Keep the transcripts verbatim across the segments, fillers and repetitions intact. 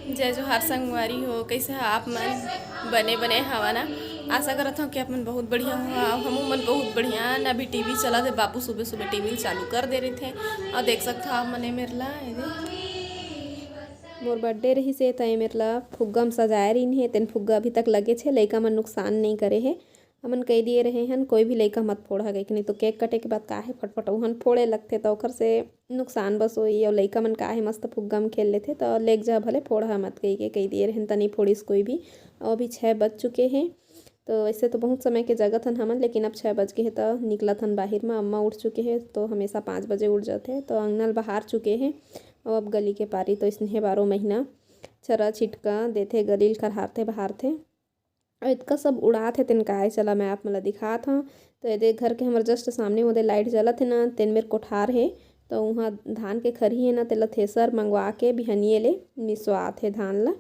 जय जोहार संगवारी हो, कैसे हो आप मन? बने बने हवा ना? आशा करत हूँ कि आप मन बहुत बढ़िया हो। हमू मन बहुत बढ़िया न। अभी टीवी चलत हे, बाबू सुबह सुबह टीवी चालू कर दे रहिथे। और देख सकत हो आप मन, ए मेर ला, ए दे। मोर बर्थडे रहिस हे, त ए मेर ला फुग्गा म सजाए रहिन हे, तेन फुग्गा अभी तक लगे छे, लइका मन नुकसान नइ करे हे। हमन कहि दिए रहे हन, कोई भी लइका मत फोड़हा कहिके, नहीं तो केक कटे के बाद का हे, फटफट उहन फोड़े लगथे, त ओखर से नुकसान बस होई। अउ लइका मन का हे, मस्त फुग्गा म खेल लेथे, त लेग जा भले, फोड़हा मत कहिके कहि दिए रहेन, त नहीं फोड़िस कोई भी। अउ अभी छः बज चुके हे, तो वैसे तो बहुत समय के जगत हन हमन, लेकिन अब छः बज के हे, त निकलत हन बाहिर म। अम्मा उठ चुके हे, तो हमेशा पाँच बजे उठ जाथे, तो अंगना ल बहार चुके हे। अउ अब गली के पारी तो इसने हे, बारो महीना छरा छिटका देथे, गली ल खरहारथे, बहारथे। अउ इतका सब उड़ात हे, तेन काय, चला मैं आप मन ल दिखात हव। तो एदे घर के हमर just सामने ओदे लाइट जलत हे ना, तेन मेर कोठार हे। तो उहाँ धान के खरही हे ना, तेला थ्रेसर मंगवा के बिहनिये ले मिसवात हे धान ल।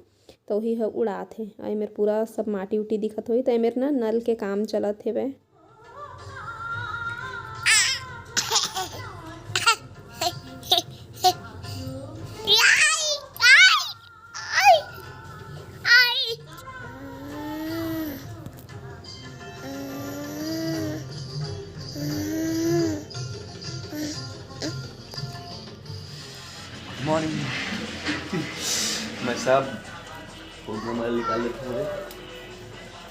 तो उही ह उड़ात हे। अउ एमेर पूरा सब माटी उटी दिखत होही। तो एमेर ना नल के काम चलत हेवय। मॉर्निंग। मैं सब फोन नंबर निकाल लेता हूँ।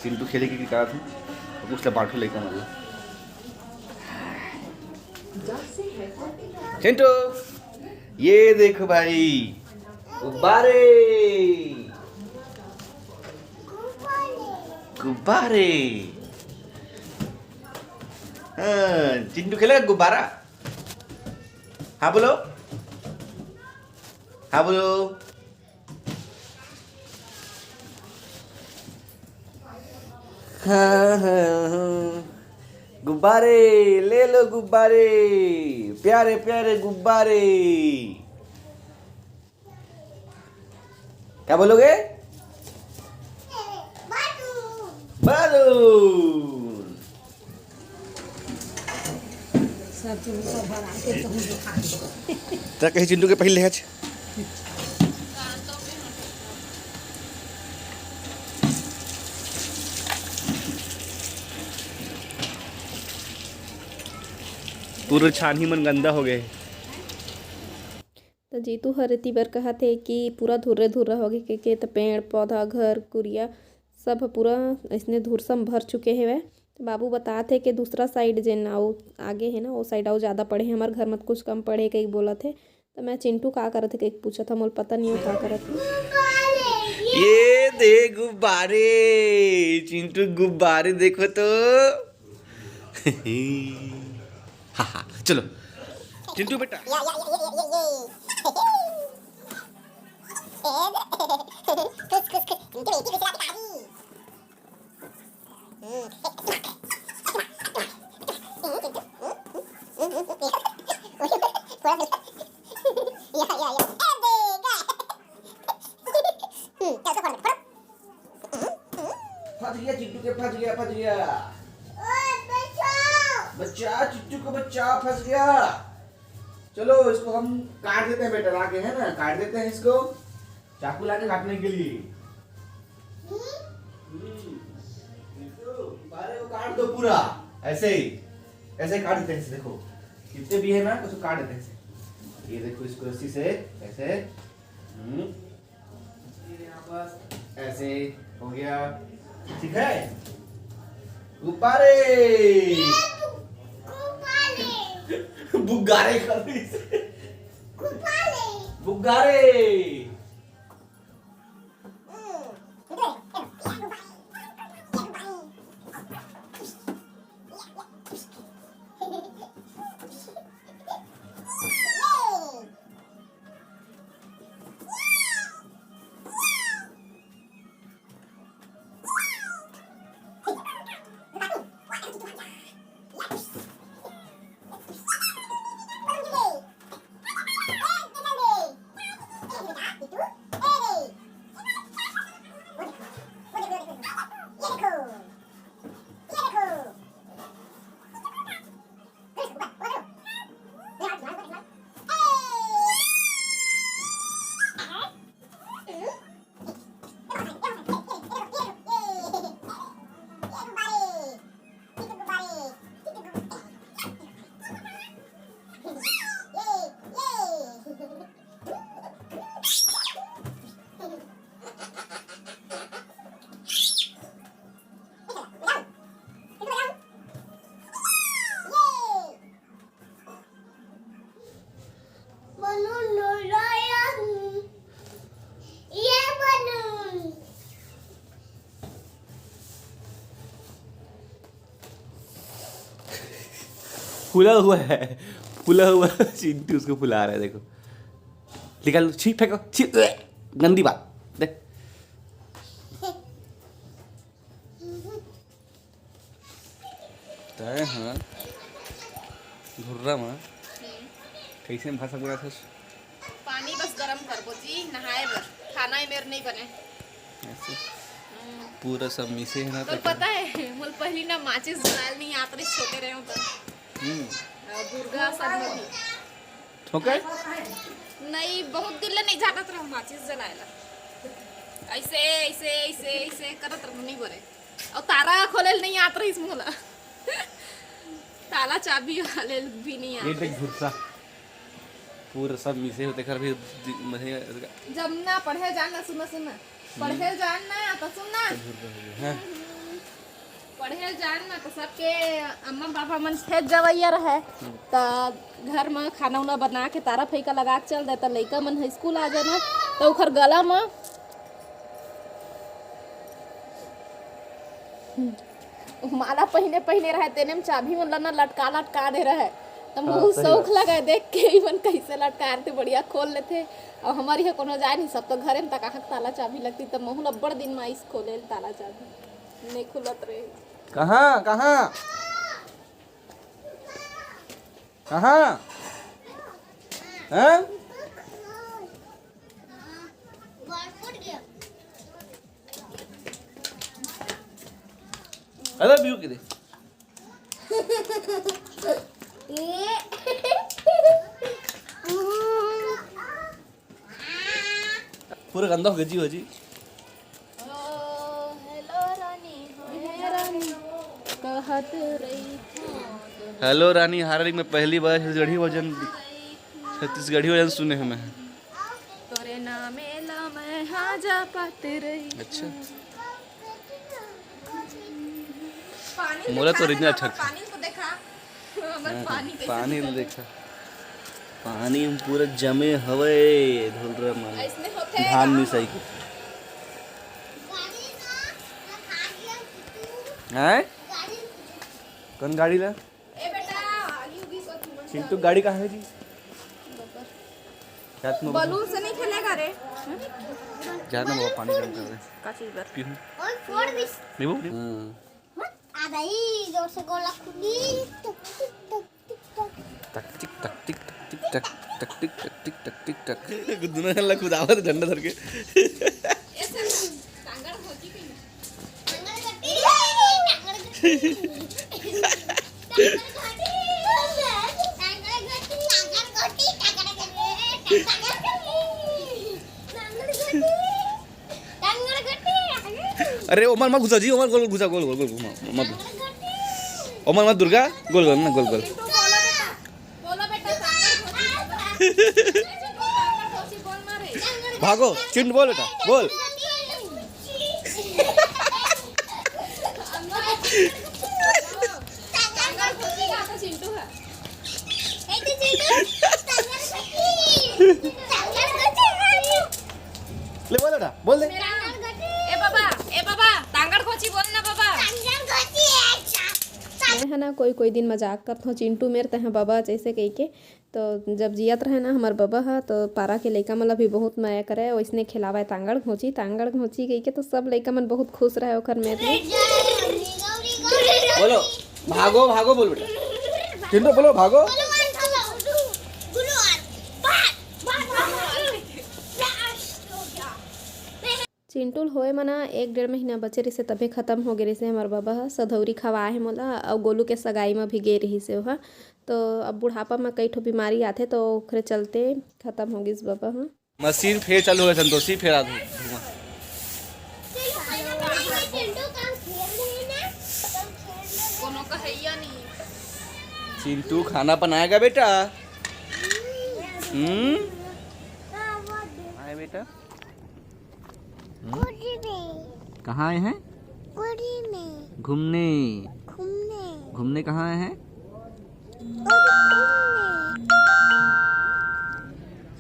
चिंटू खेले की निकाल थी, कुछ बांटो लेकर आ। चिंटू, ये देखो भाई, गुब्बारे, गुब्बारे। हाँ, चिंटू खेलेगा गुब्बारा। हाँ बोलो, हाँ बोलो। हाँ, हाँ, हाँ। गुब्बारे ले लो, गुब्बारे, प्यारे प्यारे गुब्बारे। क्या बोलोगे? बालून। सब चीज सब बना के तुम दिखा दो। त कही चिंटू के पहले हच। पूरा छानही मन गंदा हो गए। त जीतू हर एती बर कहत हे कि पूरा धुर्रे धुर्रा हो गे, के, के त पेड़ पौधा, घर कुरिया सब ह पूरा अइसने धुरसम भर चुके हेवय। त बाबू बतात हे कि दूसरा साइड जेन अउ आगे हे ना, ओ साइड अउ ज़्यादा पड़े हे, हमर घर म त कुछ कम पड़े हे कहिके बोलत हे। त मैं चिंटू का करत हे कहिके पूछत हव, मोला पता नइ हे का करत हे। ये दे गुब्बारे, चिंटू गुब्बारे देखो तो। हाँ, हाँ, चलो। चिंटू बेटा। या, या, या, या, या, या, ये। खुश, खुश, खुश। चिंटू बेटी खुश लागे तारी। हम्म। चिंटू, हम्म, हम्म, हम्म, हम्म। पूरा खुश। या, या, या। ए, देगा। हम्म, चल, उसको फोड़ दे, फोड़। फंस गया चिंटू के, फंस गया, फंस गया। बच्चा, चिंटू को बच्चा फंस गया। चलो, इसको हम काट देते हैं बेटा, लाके, है ना, काट देते हैं इसको, चाकू लाके काटने के लिए। हम्म, चिंटू, बारे को काट दो पूरा, ऐसे ही, ऐसे ही काट देते हैं, ऐसे देखो, जितने भी है ना, उसको काट देते हैं ऐसे। ये देखो, इसको रस्सी से ऐसे, हम्म, ऐसे हो गया, ठीक है। गुब्बारे, बुग्गारे कर रही से। बुग्गारे। फूला हुआ है, फूला हुआ चिंटू उसको फुला रहा है। देखो, निकाल, छी, फेंको, छी, उए, गंदी बात। देख, तय हाँ, घुर्रा मा कैसे भाषा बोला था? पानी बस गरम करबो जी, नहाए बर। खाना ए मेर नहीं बने। ऐसे हम्म। पूरा सब मिसे है ना, तो तो पता है, मोल पहली ना माचिस जलाल नहीं आत रही, छोटे रहे हो तो। हम्म। अ, दुर्गा सब में भी। ठोकर? नहीं, बहुत दिन ले नहीं जानत रहो माचिस जलाए ला। ऐसे, ऐसे, ऐसे, ऐसे करत रहो, नहीं बोले। और ताला खोले नहीं आत रही मोला। ताला चाबी वाले भी नहीं ये आत देख रही। झुरसा। पूरा सब मिसे होते घर भी दि-, महीने जब ना पढ़े जान ना, सुना, सुना। पढ़े जान ना, तो सुन ना। झुरसा हो गया, हाँ। पढ़े जान ना, तो सबके अम्मा पापा मन खेत जवैया रहे। हम्म। तो घर में खाना उना बना के तारा फैका लगा के चल दे, तो लइका मन ह स्कूल आ जाना, तो ओखर गला में माला पहिने पहिने रहे, तेने में चाबी मन ला ना लटका लटका दे रहे। त हाँ, बहुत सही शौक बात। लगे देख के, ई मन कैसे लटका रथे, बढ़िया खोल लेथे। अउ हमर इहाँ कोनो जाए नहीं, सब तो घरे में तक आहक ताला चाबी लगती, त महू ल अब्बड़ दिन में आइस खोले ल ताला चाबी, नहीं खुलत रहे। कहाँ, कहाँ? कहाँ? हैं? अरे व्यू के दे। पूरा गंदा हो गया जी, हो जी। ओ, हेलो रानी, हो हे रानी, कहत रही। हेलो रानी, हाररी में पहली बार छत्तीसगढ़ी भजन, छत्तीसगढ़ी भजन सुने हैं मैं। तोरे नामे ला मैं हाजा पाते रही। अच्छा। पानी मोला तो देखा original ना, अच्छा लगता। पानी को देखा। हमर हाँ, पानी कैसे पानी निकल देखा। पानी में पूरा जमे हवे धुलरा मन। ऐसने होथे धान का? मिसाई के। हैं? कौन गाड़ी ला? ए बेटा, आगी उगी को धुआं चिंटू, निकाल। गाड़ी कहाँ है जी? बकर। रात में बलून से नहीं खेलेगा रे। जाना बाबा, पानी गर्म कर रहे हैं। का चीज बर? पीहूँ। नहीं वो? हाँ। आधा ही जोर से गोला खुली। टक टिक, टक टिक, टक टिक, टक टिक, टक टिक, टक टिक, टक टिक, टक। दोनों ला खुद आवत डंडा धर के। अरे ओमन मत घुसा जी, ओमन गोल घुसा, गोल गोल गोल घुमा, मत। ओमन मत दुर्गा, गोल गोल ना, गोल गोल। भागो चिंटू, बोल बेटा, बोल। ले बोल बेटा, बोल दे। ए बाबा, ए बाबा, तांगड़ घोची बोल ना बाबा। मैं ह ना कोई कोई दिन मजाक करथों, चिंटू मेर तैं ह बाबा जैसे कहिके। तो जब जियत रहे ना हमर बबा ह, तो पारा के लइका मन ला भी बहुत मया करे, ओइसने खिलावे तांगड़ घोंची, तांगड़ घोंची कहिके, तो सब लइका मन बहुत खुश रहे ओखर मेर में। बोलो, भागो, भागो बोल बेटा। चिंटू बोलो, भागो। चिंटू ल होए म ना एक डेढ़ महीना बचे रहिसे, तभे खतम हो गे रहिसे हमर बबा ह। सधौरी खवाए हे मोला, अउ गोलू के सगाई म भी गे रहिसे ओहा। तो अब बुढ़ापा म कई ठो बीमारी आथे, तो ओखरे चलते खतम हो गिस बबा ह। मशीन फेर चालू हो गया संतोषी, फेर आ धुआं। कोनो कहैया नहीं। चिंटू खाना बनाएगा बेटा। हम्म। आए बेटा। हम्म? कुड़ी में। कहाँ आए हैं? कुड़ी में। घूमने। घूमने। घूमने कहाँ आए हैं? कुड़ी में।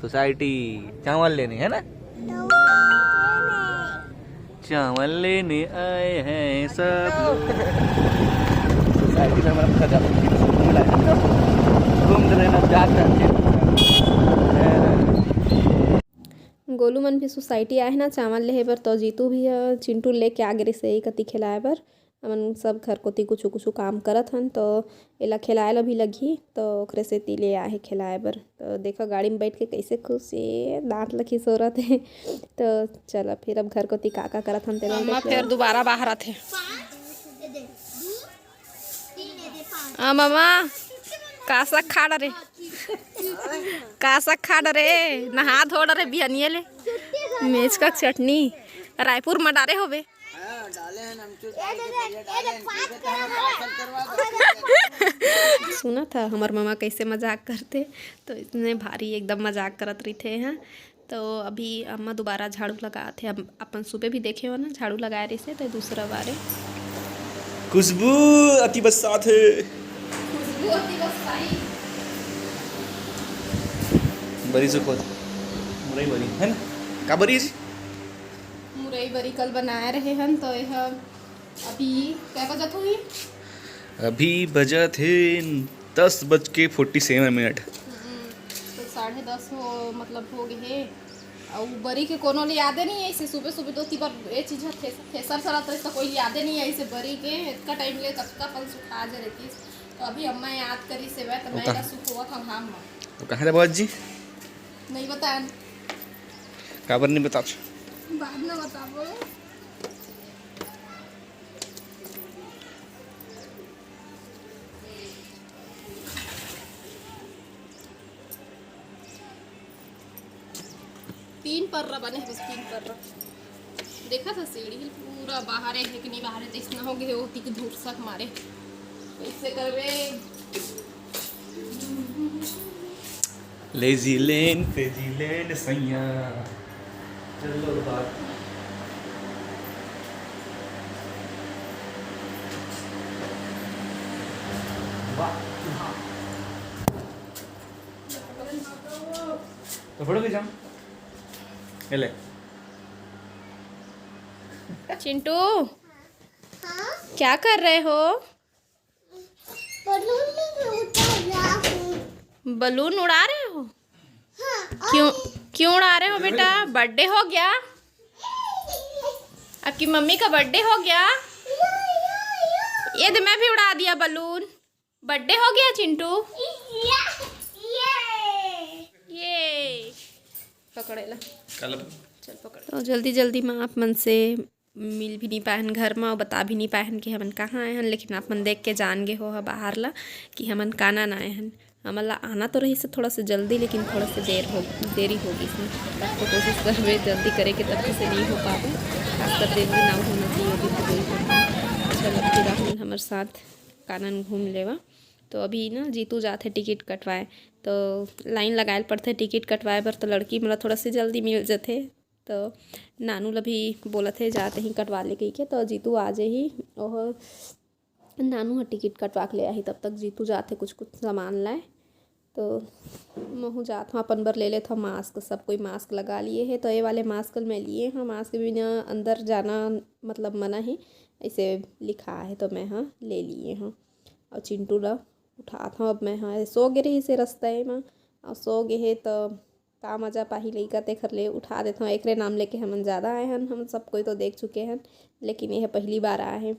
सोसाइटी। चावल लेने, है ना? चावल लेने। चावल लेने आए हैं सब लोग। सोसाइटी में हमारा पूरा चावल। घूम लेना, जा करके। गोलू मन भी सोसाइटी आए हे ना चावल लेहे बर, तो जीतू भी ह, चिंटू लेके आ गे रिहिसे ए कति खिलाए बर। हमन सब घर कोती कुछु कुछु काम करत हन, तो एला खिलाए ला भी लगही, तो ओकरे सेती ले आहे खिलाए बर। तो देखो गाड़ी में बैठ के कैसे खुश हे, दांत ल खिसोरत हे। तो चलो फिर अब घर कोती का का करत हन तेला अम्मा देख फिर लेबो। दोबारा बाहर आथे। आ ममा, का साग खा डरे? का साग खा डरे? नहा धो डरे बिहनिये ले। मेचका चटनी रायपुर में डारे होबे। हाँ, डाले हैं नमचूर डाल के, बढ़िया डाले हैं, ठीक है, तो हमें parcel करवा दो। सुना था हमर ममा कैसे मजाक करथे, तो इतने भारी एकदम मजाक करत रहिथे हैं। तो अभी अम्मा दोबारा झाड़ू लगात हे। अब अपन सुबह भी देखे हो ना, झाड़ू लगाए रहिसे, तो दूसरा बारे। खुशबू अति बरसात हे। खुशबू अति बरसाई। बरी से खोद। मुरई बरी, है ना? का बरी जी? मुरई बरी कल बनाए रहे हन, तो यह अभी कै बजत होही? अभी बजत हे दस बज के forty seven मिनट। हम्म, तो साढ़े दस हो, मतलब, हो गए हे। अउ बरी के कोनो ल यादे नहीं है, इसे सुबह सुबह दो तीन बार ये चीज थ्रेस-, थ्रेसर सरत रहिस, तो कोई यादे नहीं है इसे बरी के। इतना टाइम ले कतका कन सुखा जे रहतिस। तो अभी अम्मा याद करिस हे, तो मैं ओका। एला सुखोवत हंव घाम म। तो कहाँ जाबो आज जी? नहीं बताएन। काबर नहीं बताच? बाद में बताबो। तीन पर्रा बने हे, बस तीन पर्रा। देखा था सीढ़ी पूरा बाहर हे कि नहीं बाहर हे, जैसे ना हो गए ओती के धूर सक मारे। कैसे करबे? लेजी लैंड, तेजी लैंड, सैया। चलो बात। वाह। तो फोटो खींचा। ये ले। चिंटू, हाँ? क्या कर रहे हो? बलून में उड़ा रहा हूँ। बलून उड़ा रहे हो? हाँ, और क्यों, क्यों उड़ा रहे हो बेटा? बर्थडे हो गया? आपकी मम्मी का बर्थडे हो गया? या, या, या। ये दे, मैं भी उड़ा दिया बलून। बर्थडे हो गया चिंटू। या, या। ये पकड़ेला। चल पकड़। तो जल्दी जल्दी में आप मन से मिल भी नहीं पाए हन घर में, और बता भी नहीं पाए हन कि हमन कहाँ आए हन, लेकिन आप मन देख के जान गए हो ह बाहर ला कि हमन कानन आए हन। हमन ला आना तो रहिस थोड़ा सा जल्दी, लेकिन थोड़ा सा देर हो, देरी हो गई थी। तब तो कोशिश करबे जल्दी करे के, तब से नहीं हो पावे। खासकर देर भी ना होना चाहिए, अभी तो देरी हो गई। चल, अब फिर आप मन हमर साथ कानन घूम लेवा। तो अभी ना जीतू जाथे टिकट कटवाए, तो लाइन लगाए ल पड़थे टिकट कटवाए बर। तो लड़की मन ला थोड़ा सी जल्दी मिल जथे, तो नानू ला भी बोलत हे जात ही कटवा ले कहिके। तो जीतू आ जाही, ओह नानू ह टिकट कटवा के ले आही, तब तक जीतू जाथे कुछ कुछ सामान लाए। तो महू जात हूँ, अपन बर ले लेत हूँ मास्क। सब कोई मास्क लगा लिए हे, तो ये वाले मास्क मैं लिए हूँ। मास्क बिना अंदर जाना मतलब मना है, ऐसे लिखा है, तो मैं हाँ ले लिए हूँ। और चिंटू ला उठात हूँ अब मैं हाँ, सो गे रहिस हे रस्ता में, और सो गे हे तो का मजा पाही लइका, तेखर ले उठा देत हूँ। एकरे नाम लेके हमन ज़्यादा आए हन, हम सब कोई तो देख चुके हन, लेकिन यह पहली बार आए हैं।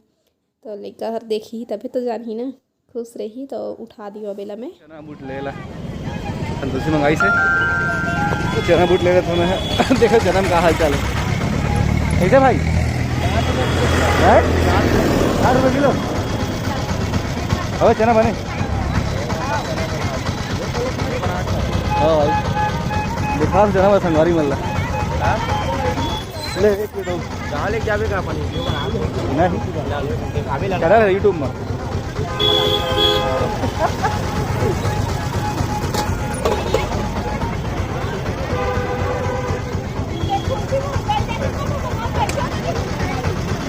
तो लइका हर देखही तभे तो जानही ना, खुश रही। तो उठा दियो बेला में। चना बूट ले ला, संतोषी मंगाई से। तो चना बूट ले लेता हूँ मैं। देखो चना में का हाल चाल है। कैसे भाई? हैं? साठ रुपये किलो। अबे चना बने। हाँ भाई, दिखा से चना बस संगवारी मल्ला। ले, एक मिनट। कहाँ लेके जावे का पानी? नहीं। अभी लगा। चला रहा YouTube में।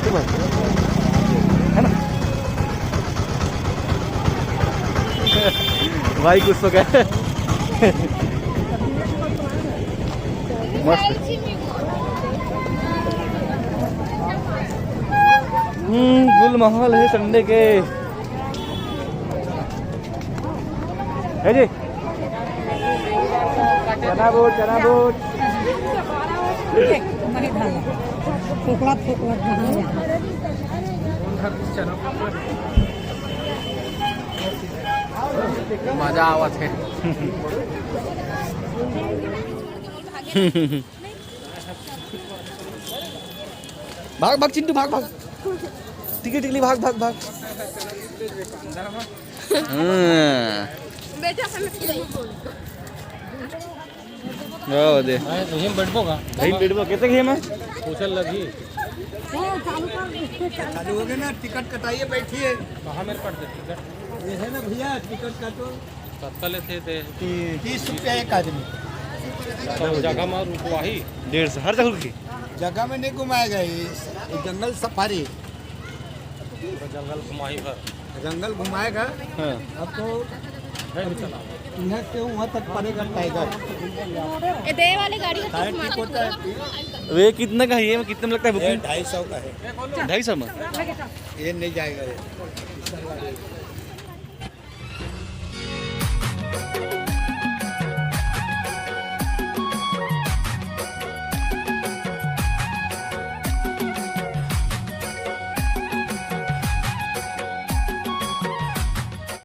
ठीक है। है ना? भाई कुछ तो कह। मस्त। हम्म, गुल माहौल है संडे के। है जी। चना बूट, चना बूट। फोकला, फोकला, हाँ। मजा आवत है। भाग, भाग, चिंटू, भाग, भाग। टिकली, टिकली, भाग, भाग, भाग। हाँ। बेटा, हम ओ दे। भाई, यहीं बैठबो का? भाई, बैठबो, कितने की है मैं? पूछल लगी। चालू हो गया ना, टिकट कटाइए, बैठिए। कहाँ मेरे पास टिकट? ये है ना भैया, टिकट काटो। कतका लेथे ते? तीस रुपया एक आदमी। तो जगह में रुकवाही? डेढ़ सौ, हर जगह रुकी? जगह में नहीं घुमाएगा, ये, ये जंगल सफारी। पूरा जंगल घुमाही भर। जंगल घुमाएगा। हाँ। अब तो यहाँ से वहाँ तक पड़ेगा टाइगर। ए, दे वाले गाड़ी का टायर चश्मा ठीक होता है। वे कितना का है ये? कितने में लगता है ये बुकिंग? ढाई सौ का है। ढाई सौ में? ये नहीं जाएगा ये।